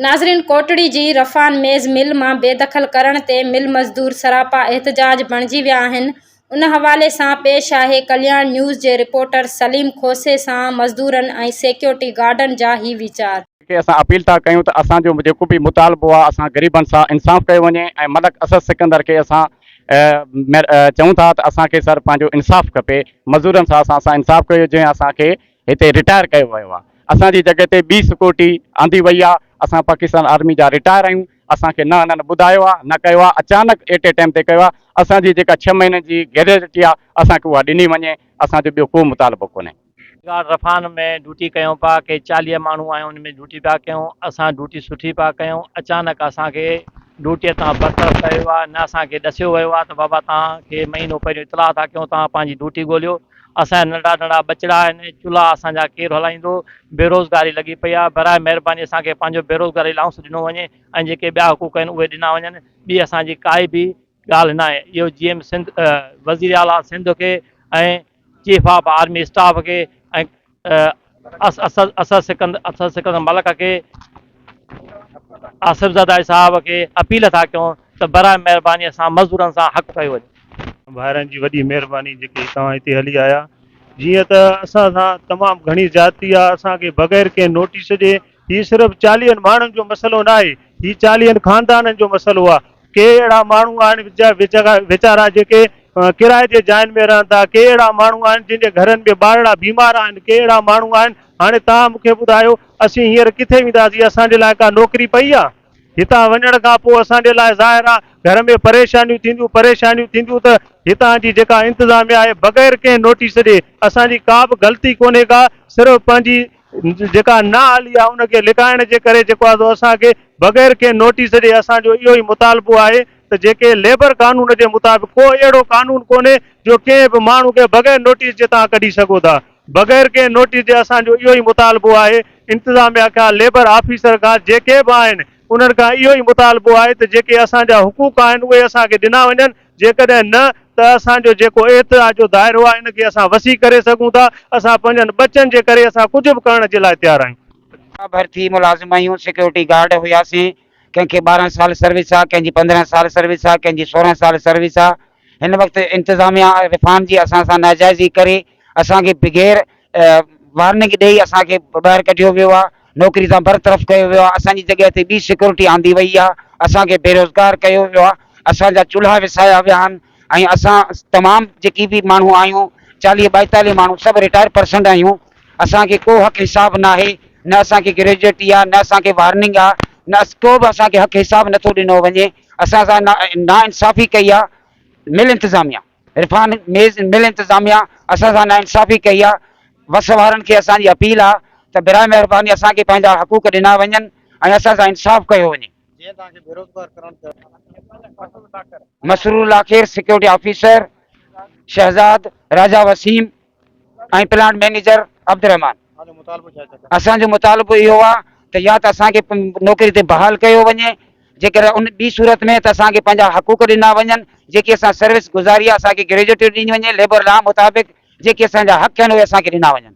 ناظرين ڪوٽڙي جي رفان ميز مل مان بيدخل ڪرڻ تي مل مزدور سراپا احتجاج بڻجي ويا آهن ان حوالي سان پيش آهي ڪلياڻ نيوز جي رپورٽر سليم کوسي سان مزدورن ۽ سيڪيورٽي گارڊن جا هي ويچار. کي اسان اپيل ٿا ڪيون ته اسان جو جيڪو به مطالبو آهي اسان غريبن سان انصاف ڪيو وڃي ۽ ملڪ اسد سڪندر کي اسان چئون ٿا ته اسان کي سر پنهنجو انصاف کپي مزورن سان اسان سان انصاف ڪيو جنهن اسان کي هتي رٽائر ڪيو ويو آهي اسان جي جڳهه تي ٻي سڪيورٽي آندي وئي آهي اسان پاڪستان آرمي جا رٽائر آهيون اسان کي نه هنن ٻڌايو آهي نه ڪيو آهي اچانڪ ايٽ اي ٽائيم تي ڪيو آهي اسان جي جيڪا ڇهه مهينن جي گريجوئٽي آهي اسان کي اها ڏني وڃي اسان جو ٻيو ڪو مطالبو ڪونهي. گارڊ رفان ۾ ڊيوٽي ڪيون پيا ڪي 40 ماڻهو آهيون ان ۾ ڊيوٽي پيا ڪيون اسان ڊيوٽي سٺي پيا ڪيون اچانڪ اسان کي ڊيوٽي تان برطرف ڪيو ويو آهي نه اسان کي ڏسيو ويو آهي ته بابا توهان کي مهينو پهريون اطلاع ٿا ڪيون توهان پنهنجي ڊيوٽي ڳوليو اسان جا ننڍڙا ننڍڙا ٻچڙا آهن، چلها اسان جا ڪير هلائيندو، بيروزگاري لڳي پئي آهي، براء مهرباني اسان کي پنهنجو بيروزگاري الائونس ڏنو وڃي ۽ جيڪي ٻيا حقوق آهن اهي ڏنا وڃن، ٻي اسان جي ڪائي به ڳالهه ناهي، اهو جي ايم سنڌ وزير اعليٰ سنڌ کي ۽ چيف آف آرمي اسٽاف کي ۽ اسد سڪندر ملڪ کي آصف زرداري صاحب کي اپيل ٿا ڪيون ته براء مهرباني اسان مزدورن سان حق ڪيو وڃي. ڀائرن جي وڏي مهرباني جيڪي توهان هتي هلي آيا جيئن ته اسان سان تمام گهڻي زيادتي آ اسان کي بغير ڪنهن نوٽيس جي هي صرف چاليهن ماڻهن جو مسئلو ناهي هي چاليهن خاندانن جو مسئلو آ ڪي اهڙا ماڻهو آهن ويچارا جيڪي ڪرائي جي جاين ۾ رهن ٿا ڪي اهڙا ماڻهو آهن جن جي گهرن ۾ ٻارڙا بيمار آهن ڪي اهڙا ماڻهو آهن هاڻي توهان مون کي ٻڌايو اسين هينئر ڪٿي وينداسين اسان جي لاء ڪا نوڪري پئي آ هتان وڃڻ کان پوء اسان جي لاء ظاهر آ گهر ۾ پريشانيون ٿينديون، پريشانيون ٿينديون ته هتان جي جيڪا انتظاميا آهي بغير ڪنهن نوٽيس جي اسان جي ڪا به غلطي ڪونهي ڪا صرف پنهنجي جيڪا نااهلي آ ان کي لڪائڻ جي ڪري جيڪو آ سو اسان کي بغير ڪنهن نوٽيس جي اسان جو اهو ئي مطالبو آهي ته جيڪي ليبر قانون جي مطابق ڪو اهڙو قانون ڪونهي جو ڪنهن به ماڻهو کي بغير نوٽيس جي توهان ڪڍي سگهو ٿا. بغير ڪنهن نوٽيس جي اسان جو اهو ئي مطالبو آهي انتظاميا کان ليبر آفيسر کان جيڪي به آهن انهن کان اهو ئي مطالبو آهي ته جيڪي اسان جا حقوق آهن اهي اسان کي ڏنا وڃن جيڪڏهن نه ته اسان جو جيڪو احتجاج جو دائرو آهي ان کي اسان وسيع ڪري سگهون ٿا اسان پنهنجن ٻچن جي ڪري اسان ڪجهه به ڪرڻ جي لاء تيار آهيون. ڀرتي ملازم آهيون سيڪيورٽي گارڊ هياسين ڪنهن کي 12 سال سروس آ ڪنهن جي 15 سال سروس آ ڪنهن جي 16 سال سروس آ هن وقت انتظاميا رفان جي اسان سان ناجائزي ڪري اسان کي بغير وارننگ ڏئي اسان کي ٻاهر ڪڍيو ويو آهي نوڪري تان برطرف ڪيو ويو آهي اسان جي جڳهه تي ٻي سيڪيورٽي آندي وئي آهي اسان کي بيروزگار ڪيو ويو آهي اسان جا چولها وسايا ويا آهن ۽ اسان تمام جيڪي به ماڻهو آهيون 40 42 ماڻهو سڀ رٽائر پرسنٽ آهيون اسان کي ڪو حق حساب ناهي نه اسان کي گريجوئٽي آهي نه اسان کي وارننگ آهي نه ڪو به اسان کي حق حساب نٿو ڏنو وڃي اسان سان ناانصافي ڪئي آ مل انتظاميا عرفان ميز مل انتظاميا اسان سان ناانصافي ڪئي آ وس وارن کي اسان جي اپيل آ ته براء مهرباني اسان کي پنهنجا حقوق ڏنا وڃن ۽ اسان سان انصاف ڪيو وڃي. Masroor Lakhair security officer Shahzad Raja Waseem ۽ plant manager Abdul Rehman. اسان جو مطالبو اهو آ ته يا ته اسان کي نوڪري تي بحال ڪيو وڃي جيڪڏهن ان ٻي صورت ۾ ته اسان کي پنهنجا حقوق ڏنا وڃن جيڪي اسان سروس گذاري آ اسان کي گريجوئٽي ڏني وڃي ليبر لا مطابق جيڪي اسان جا حق آهن اهي اسان کي ڏنا وڃن.